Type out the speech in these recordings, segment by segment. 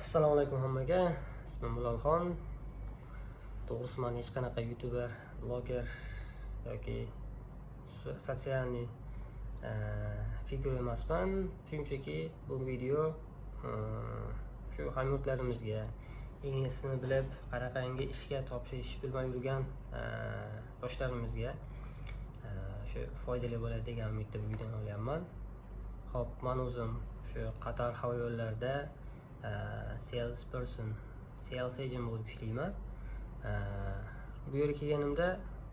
Assalomu alaykum hammaga. Ismim Bilolxon. To'g'risi, man hech qanaqa youtuber, bloger yoki социальный figura emasman. Shunchaki bu video shu hamyurtlarimizga, ingliz tilini bilib, qanaqangi ishga topshirish bilmay yurgan yoshlarimizga shu foydali bo'ladi degan umidda bu videoni olyapman. Xo'p, man o'zim shu Qatar havo yo'llarida sales person, sales agent bo'lib ishlayman. Bu yerga kelganimda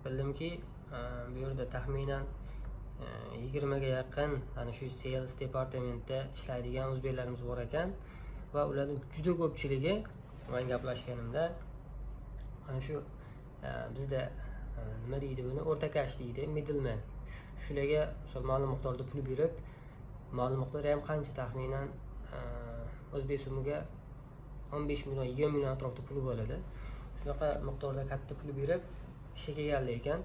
bildimki, bu yerda taxminan 20 ga yaqin ana shu sales departamentda ishlaydigan o'zbeklarimiz bor ekan va ularning juda ko'pchiligi man gaplashganimda ana shu bizda nima deydi buni, o'rtakash deydi, middleman, shularga misol ma'lum miqdorda pul berib, ma'lum miqdori ham qancha, taxminan o'zbek so'miga 15 million, 20 million atrofida puli bo'ladi, shunaqa miqdorda katta pul berib ishga kelganlar ekan.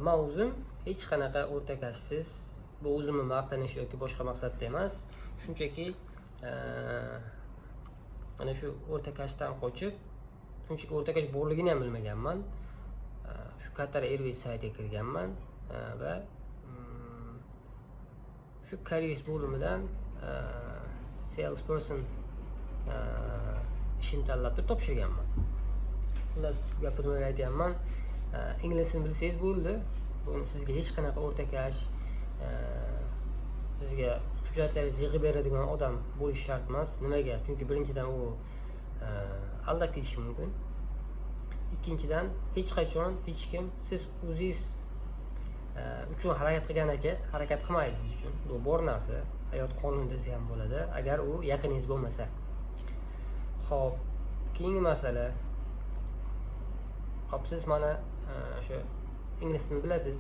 Man o'zim hech qanaqa o'rtakashsiz, bu o'zimni maqtanish yoki boshqa maqsadda emas, shunchaki ana shu o'rtakashdan qochib, shunchaki o'rtakash borligini ham bilmaganman. Shu Qatar Airways saytiga kirganman va shu careers bo'limidan sales person ishini tanlab turib topshirganman. Xullas, bu gapni nimaga aytyapman? Ingliz tilini bilsangiz bo'ldi. Buni sizga hech qanaqa o'rtakash, sizga hujjatlaringizni yig'ib beradigan odam bo'lishi shart emas. Nimaga? Chunki birinchidan, u aldab ketishi mumkin. Ikkinchidan, hech qachon hech kim siz o'zingiz uchun harakat qilgan aka harakat qilmaydi siz uchun. Bu bor narsa, hayot qonuni desa ham bo'ladi, agar u yaqiningiz bo'lmasa. Xo'p, keyingi masala. Xo'p, siz mana o'sha ingliz tilini bilasiz.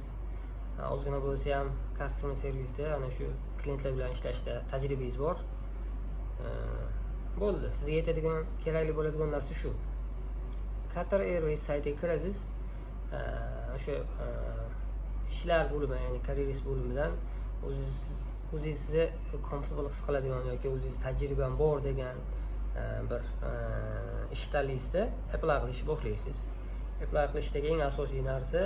Ozgina bo'lsa ham customer service'da, ana shu klientlar bilan ishlashda tajribangiz bor. Bo'ldi. Sizga yetadigan, kerakli bo'ladigan narsa shu. Qatar Airways saytiga kirasiz. O'sha ishlar bo'limi, ya'ni careers bo'limidan o'zingizni comfortable his qiladigan yoki o'zingiz tajribam bor degan bir ish tanlaysizda, apply qilishni boshlaysiz. Apply qilishdagi eng asosiy narsa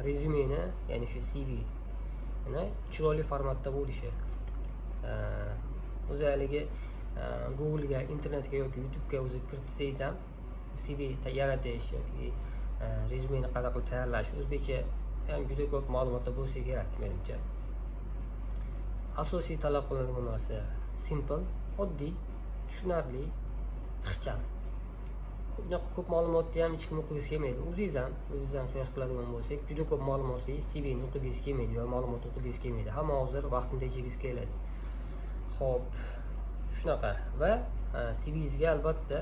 rezyumeni, ya'ni shu CV ni chiroyli formatda bo'lishi. O'zi haligi Google'ga, internetga yoki YouTube'ga o'zi kiritsangiz ham CV yaratish yoki rezyumeni qanaqa qilib tayyorlash, o'zbekcha ham juda ko'p ma'lumotlar bo'lsa kerak menimcha. Asosiy talab qilinadigan narsa simple, oddiy, tushunarli, ixcham. Unaqa ko'p ma'lumotni ham hech kim o'qigisi kelmaydi. O'zingiz ham qiyos qiladigan bo'lsak, juda ko'p ma'lumotli CVni o'qigisi kelmaydi yo ma'lumot o'qigisi kelmaydi. Hamma hozir vaqtini tejagisi keladi. Xo'p, shunaqa va CVngizga albatta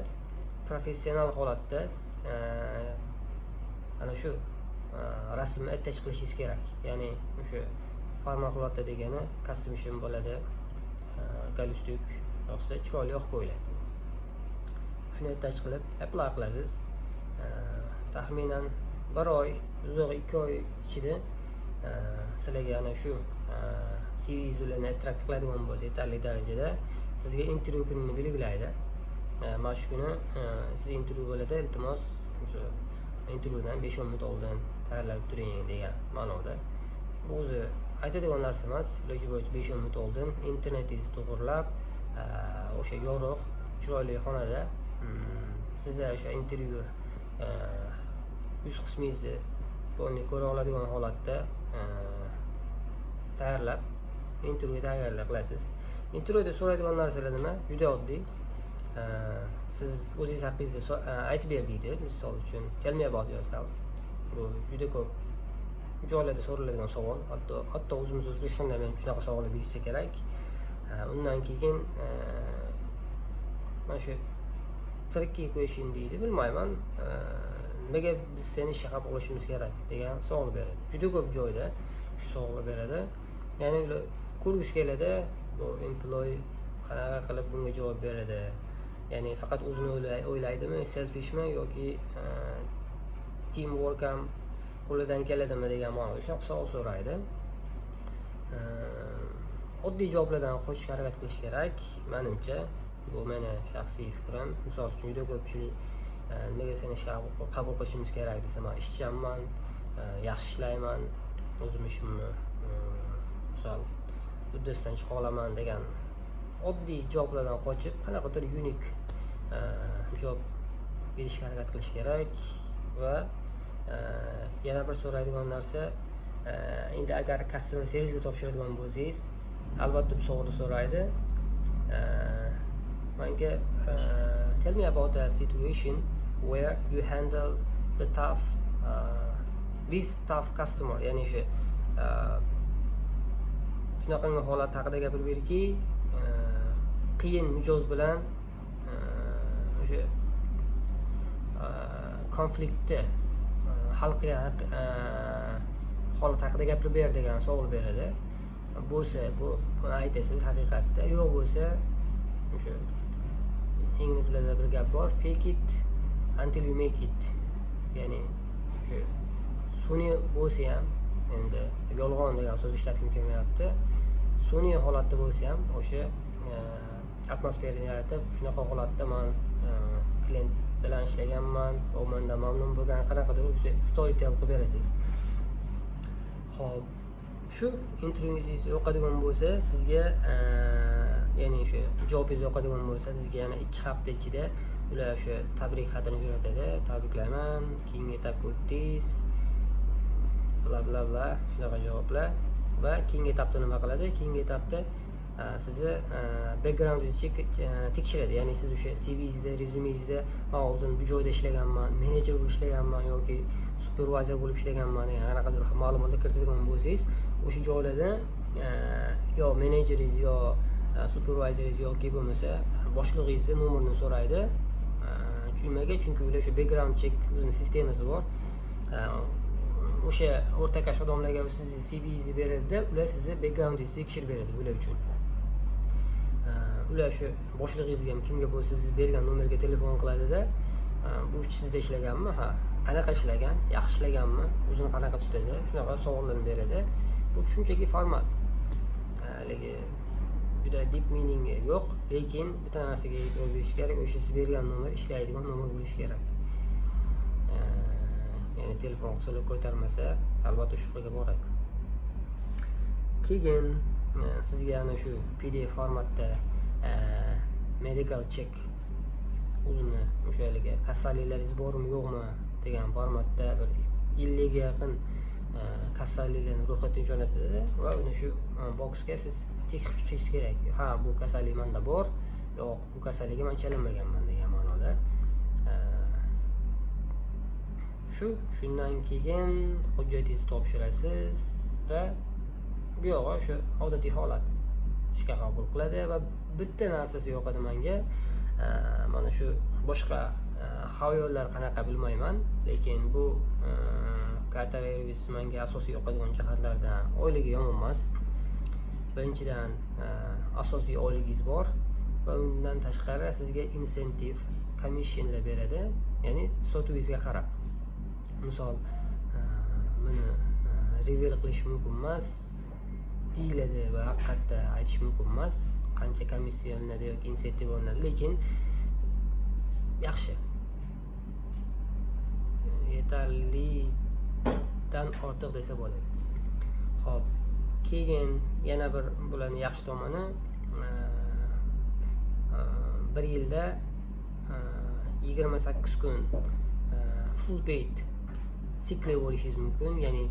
professional holatda ana shu rasmni attach qilishingiz kerak. Ya'ni o'sha formal holatda degani kostyum shim bo'ladi, galstuk yo'qsa chiroyli oq ko'ylak. Shuni attach qilib apply qilasiz. Taxminan bir oy, uzog'i 2 oy ichida sizlarga ana shu CVingiz ularni attract qiladigan bo'lsa yetarli darajada, sizga intervyu kunini belgilaydi. Mana shu kuni siz intervyu bo'ladi, iltimos, o'sha intervyudan 5-10 minut oldin tayyorlanib turing degan ma'noda. Bu o'zi aytadigan narsa emas, iloji bo'yicha 5-10 minut oldin internetingizni to'g'irlab, o'sha yorug', chiroyli xonada sizni o'sha intervyer yuz qismingizni полный ko'ra oladigan holatda tayyorlab, intervyuga tayyorgarlik qilasiz. Intervyuda so'raydigan narsalar nima? Juda oddiy. Siz o'zingiz haqingizda aytib ber deydi. Misol uchun, "Tell me about yourself." Bu juda ko'p joylarda so'raladigan savol. Hatto o'zimiz O'zbekistonda ham shunaqa savollar berishsa kerak. Undan keyin mana shu tricky question deydi, bilmayman. Nimaga biz seni ishga qabul qilishimiz kerak degan savol beradi. Juda ko'p joyda shu savolni beradi. Ya'ni ular ko'rgisi keladi, bu employee qanaqa qilib bunga javob beradi. Ya'ni faqat o'zini o'ylaydimi, selfishmi yoki team work ham qo'lidan keladimi degan ma'noda shunaqa savol so'raydi. Oddiy javoblardan qochishga harakat qilish kerak, menimcha. Bu meni shaxsiy fikrim. Misol uchun, juda ko'pchilik nimaga seni ishga qabul qilishimiz kerak desa, man ishchanman, yaxshi ishlayman, o'zim ishimni misol uddasidan chiqa olaman degan oddiy javoblardan qochib, qanaqadir unique javob berishga harakat qilish kerak. Va yana bir so'raydigan narsa, endi agar customer servicega topshiradigan bo'lsangiz, albatta bu savolni so'raydi. Manga "Tell me about a situation where you handle the tough with tough customer", ya'ni o'sha shunaqangi holat haqida gapirib berki, qiyin mijoz bilan o'sha konfliktni hal qilgan holat haqida gapirib ber degan savol beradi. Bo'lsa, bu buni aytasiz haqiqatda, yo'q bo'lsa, o'sha inglizlarda bir gap bor: "Fake it until you make it", ya'ni o'sha sun'iy bo'lsa ham, endi yolg'on degan so'z ishlatgim kelmayapti, sun'iy holatda bo'lsa ham o'sha atmosferani yaratib, shunaqa holatda man klient bilan ishlaganman va mendan mamnun bo'lgan, qanaqadir o'sha storytell qilib berasiz. Ho'p, shu intervyungiz yoqadigan bo'lsa sizga, ya'ni o'sha javobingiz yoqadigan bo'lsa, sizga yana 2 hafta ichida ular o'sha tabrik xatini jo'natadi: "Tabriklayman, keyingi etapga o'tdingiz", bla bla bla, shunaqa javoblar. Va keyingi etapda nima qiladi? Keyingi etapda sizni backgroundingizni tekshiradi, ya'ni siz o'sha CVingizda, rezyumengizda man oldin bu joyda ishlaganman, menejer bo'lib ishlaganman yoki supervisor bo'lib ishlaganman degan qanaqadir ma'lumotlar kiritadigan bo'lsangiz, o'sha joylarda yo menejeringiz, yo supervisoringiz yoki bo'lmasa boshlig'ingizni nomerini so'raydi. Nimaga? Chunki ular o'sha background check o'zini sistemasi bor. O'sha o'rtakash odamlarga sizni CVingizni beradida, ular sizni backgroundingizni tekshirib beradi ular uchun. Ular shu boshlig'ingizga ham, kimga bo'lsa, siz bergan nomerga telefon qiladida: "Bu ishchi sizda ishlaganmi? Ha, qanaqa ishlagan? Yaxshi ishlaganmi? O'zini qanaqa tutadi?" Shunaqa savollarni beradi. Bu shunchaki format, haligi juda deep meaningi yo'q, lekin bitta narsaga e'tibor berish kerak: o'sha siz bergan nomer ishlaydigan nomer bo'lishi kerak. Ya'ni telefon qilsa, ko'tarmasa, albatta shubhaga boradi. Keyin sizga ana shu PDF formatda medical check, o'zini o'sha haligi kasalliklaringiz bormi, yo'qmi degan formatda bir 50 ga yaqin kasalliklarni ro'yxatdan jo'natadi va uni shu boksga siz tik qilib chiqishingiz kerak: ha, bu kasallik manda bor, yo'q, bu kasallikka man chalinmaganman degan ma'noda. Shundan keyin hujjatingizni topshirasiz va bu yog'i shu odatiy holat, ishga qabul qiladi. Va bitta narsasi yoqadi manga, mana shu boshqa havo yo'llar qanaqa bilmayman, lekin bu Qatar Airways manga asosiy yoqadigan jihatlardan oyligi yomon emas. Birinchidan, asosiy oyligingiz bor va undan tashqari sizga insentiv, commissionlar beradi, ya'ni sotuvingizga qarab. Misol, buni reveal qilish mumkin emas deyiladi va haqiqatda aytish mumkin emas qancha komissiya olinadi yoki insentiv olinadi, lekin yaxshi, yetarlidan ortiq desa bo'ladi. Ho'p, keyin yana bir bularni yaxshi tomoni, bir yilda 28 kun full paid sick leave olishingiz mumkin, ya'ni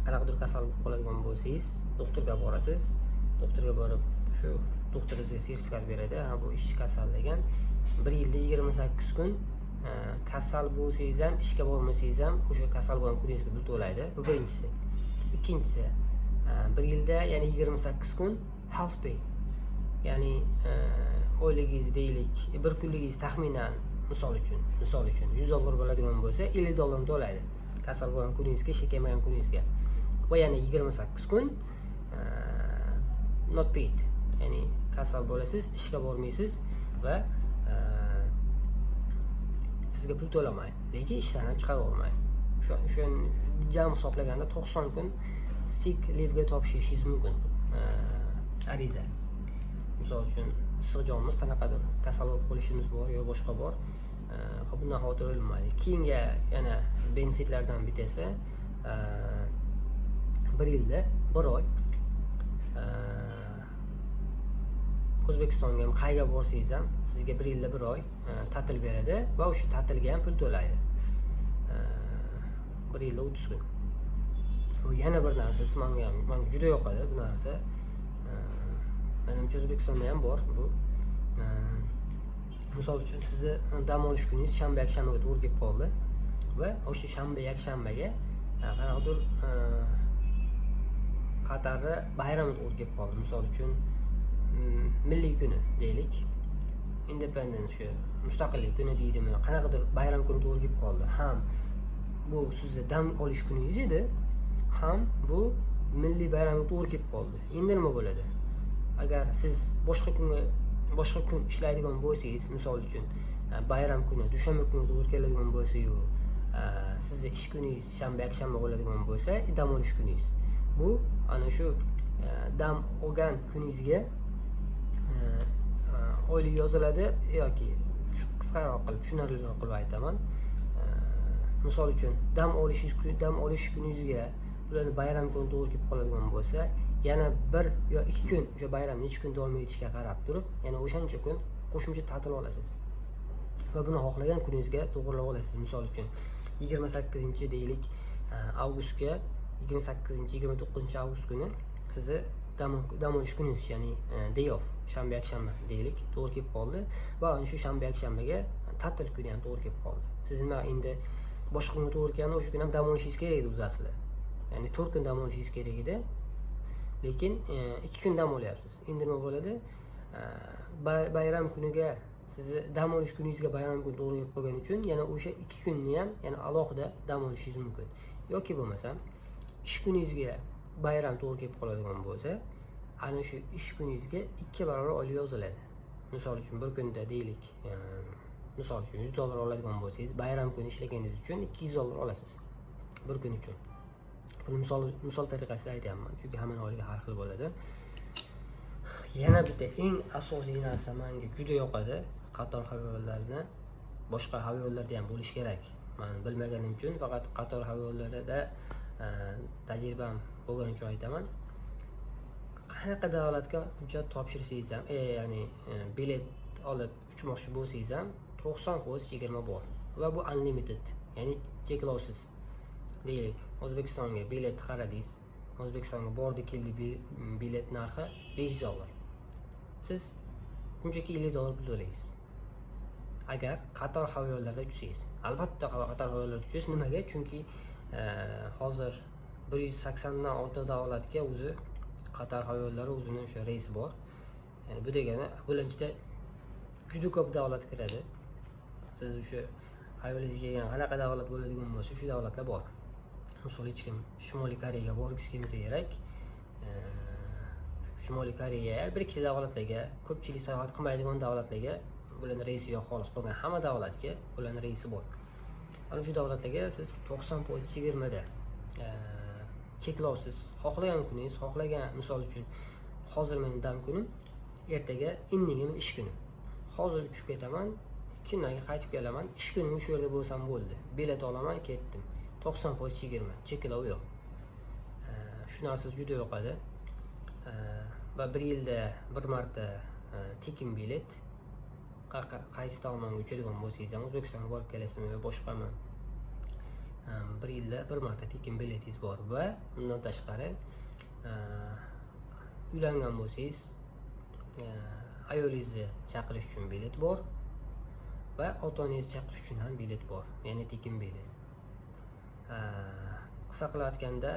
qanaqadir kasal bo'lib qoladigan bo'lsangiz, doktorga borasiz, doktorga borib, shu doktor sizga sertifikat beradi: ha, bu ishchi kasal degan. Bir yilda 28 kun kasal bo'lsangiz ham, ishga bormasangiz ham, o'sha kasal bo'lgan kuningizga pul to'laydi. Bu birinchisi. Ikkinchisi, bir yilda ya'ni 28 kun half pay, ya'ni oyligingiz, deylik, bir kunligingiz taxminan, misol uchun 100 dollar bo'ladigan bo'lsa, 50 dollarni to'laydi kasal bo'lgan kuningizga, ishga kelmagan kuningizga. Va yana 28 kun not paid, ya'ni kasal bo'lasiz, ishga bormaysiz va sizga pul to'lamaydi, lekin ishdan ham chiqarib olmaydi. O'sha jam hisoblaganda 90 kun sick leave'ga topshirishingiz mumkin ariza, misol uchun. Issiq jonmiz, qanaqadir kasal bo'lib qolishimiz bor yo boshqa bor. Bundan xavotir olinmaydi. Keyingi yana benefitlardan bittasi, bir yilda bir oy O'zbekistonga ham, qayerga borsangiz ham, sizga bir yilda bir oy ta'til beradi va o'sha ta'tilga ham pul to'laydi. Bir yilda 30 kun. Bu yana bir narsasi manga juda yoqadi bu narsa. Manimcha, O'zbekistonda ham bor bu. Misol uchun, sizni dam olish kuningiz shanba, yakshanbaga to'g'ri kelib qoldi va o'sha shanba, yakshanbaga qanaqadir Qatarni bayrami to'g'ri kelib qoldi. Misol uchun, milliy kuni deylik, independence, shu mustaqillik kuni deydimi, qanaqadir bayram kuni to'g'ri kelib qoldi. Ham bu sizni dam olish kuningiz edi, ham bu milliy bayramga to'g'ri kelib qoldi. Endi nima bo'ladi? Agar siz boshqa kunga, boshqa kun ishlaydigan bo'lsangiz, misol uchun, bayram kuni dushanba kuni to'g'ri keladigan bo'lsayu, sizni ish kuningiz shanba, yakshanba bo'ladigan bo'lsa, dam olish kuningiz, bu ana shu dam olgan kuningizga oylik yoziladi. Yoki qisqaroq qilib, tushunarliroq qilib aytaman. Misol uchun, dam olish kuningizga ularni bayram kuni to'g'ri kelib qoladigan bo'lsa, yana bir yo 2 kun, o'sha bayram necha kun davom etishiga qarab turib, yana o'shancha kun qo'shimcha ta'til olasiz va buni xohlagan kuningizga to'g'irlab olasiz. Misol uchun, 28-, deylik, avgustga, 28, 29-avgust kuni sizni dam olish kuningiz, ya'ni day off, shanba, yakshanba, deylik, to'g'ri kelib qoldi va ana shu shanba, yakshanbaga ta'til kuni ham to'g'ri kelib qoldi. Siz nima, endi boshqa kunga to'g'ri kelganda, o'sha kuni ham dam olishingiz kerak edi o'zi aslida, ya'ni 4 kun dam olishingiz kerak edi, lekin 2 kun dam olyapsiz. Endi nima bo'ladi? Bayram kuniga, sizni dam olish kuningizga bayram kuni to'g'ri kelib qolgani uchun, yana o'sha 2 kunni ham yana alohida dam olishingiz mumkin. Yoki bo'lmasam, ish kuningizga bayram to'g'ri kelib qoladigan bo'lsa, ana shu ish kuningizga 2 barobar oylik yoziladi. Misol uchun, bir kunda, deylik, misol uchun, 100 dollar oladigan bo'lsangiz, bayram kuni ishlaganingiz uchun 200 dollar olasiz bir kun uchun. Buni misol tariqasida aytyapman, chunki hammani oyligi har xil bo'ladi. Yana bitta eng asosiy narsa manga juda yoqadi Qatar havo yo'llarini. Boshqa havo yo'llarda ham bo'lishi kerak, man bilmaganim uchun, faqat Qatar havo yo'llarida tajribam bo'lgani uchun aytaman. Qanaqa davlatga hujjat topshirsangiz ham, ya'ni bilet olib uchmoqchi bo'lsangiz ham, 90% chegirma bor va bu unlimited, ya'ni cheklovsiz. Deylik, O'zbekistonga bilet xaridingiz, O'zbekistonga bordi keldi bilet narxi 500 dollar, siz shunchaki 50 dollar pul to'laysiz, agar Qatar havo yo'llarida uchsangiz. Albatta, Qatar havo yo'llarida uchsangiz. Nimaga? Chunki hozir 180dan ortiq davlatga o'zi Qatar havo yo'llari o'zini o'sha reysi bor. Ya'ni bu degani, bularni ichida juda ko'p davlat kiradi. Siz o'sha hayolingizga kelgan qanaqa davlat bo'ladigan bo'lsa, shu davlatlar bor. Misol, hech kim Shimoliy Koreyaga borgisi kelmasa kerak. Shimoliy Koreya, bir ikkita davlatlarga, ko'pchilik sayohat qilmaydigan davlatlarga bularni reysi yo'q, xolos. Qolgan hamma davlatga bularni reysi bor. Ana shu davlatlarga siz 90% chegirmada, cheklovsiz, xohlagan kuningiz, xohlagan, misol uchun, hozir meni dam kunim, ertaga, indinga ish kunim, hozir uchib ketaman, 2 kundan keyin qaytib kelaman, ish kunim shu yerda bo'lsam bo'ldi, bilet olaman, ketdim, 90% chegirma, cheklov yo'q. Shu narsasi juda yoqadi. Va bir yilda bir marta tekin bilet, qaysi tomonga uchadigan bo'lsangiz ham, O'zbekistonga borib kelasizmi yo boshqami, bir yilda bir marta tekin biletingiz bor. Va undan tashqari, uylangan bo'lsangiz, ayolingizni chaqirish uchun bilet bor va ota onangizni chaqirish uchun ham bilet bor, ya'ni tekin bilet. Qisqa qilib aytganda,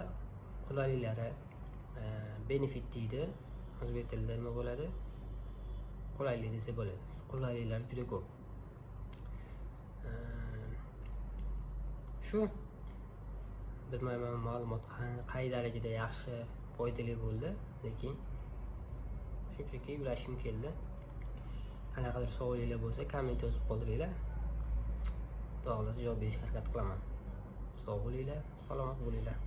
qulayliklari, benefit deydi o'zbek tilida, nima bo'ladi, qulaylik desa bo'ladi, qulayliklari juda ko'p. Shu, bilmayman, ma'lumot qay darajada yaxshi, foydali bo'ldi, lekin shunchaki ulashgim keldi. Qanaqadir savolinglar bo'lsa, komment yozib qoldiringlar, Xudo xohlasa, javob berishga harakat qilaman. Sog' bo'linglar, salomat bo'linglar.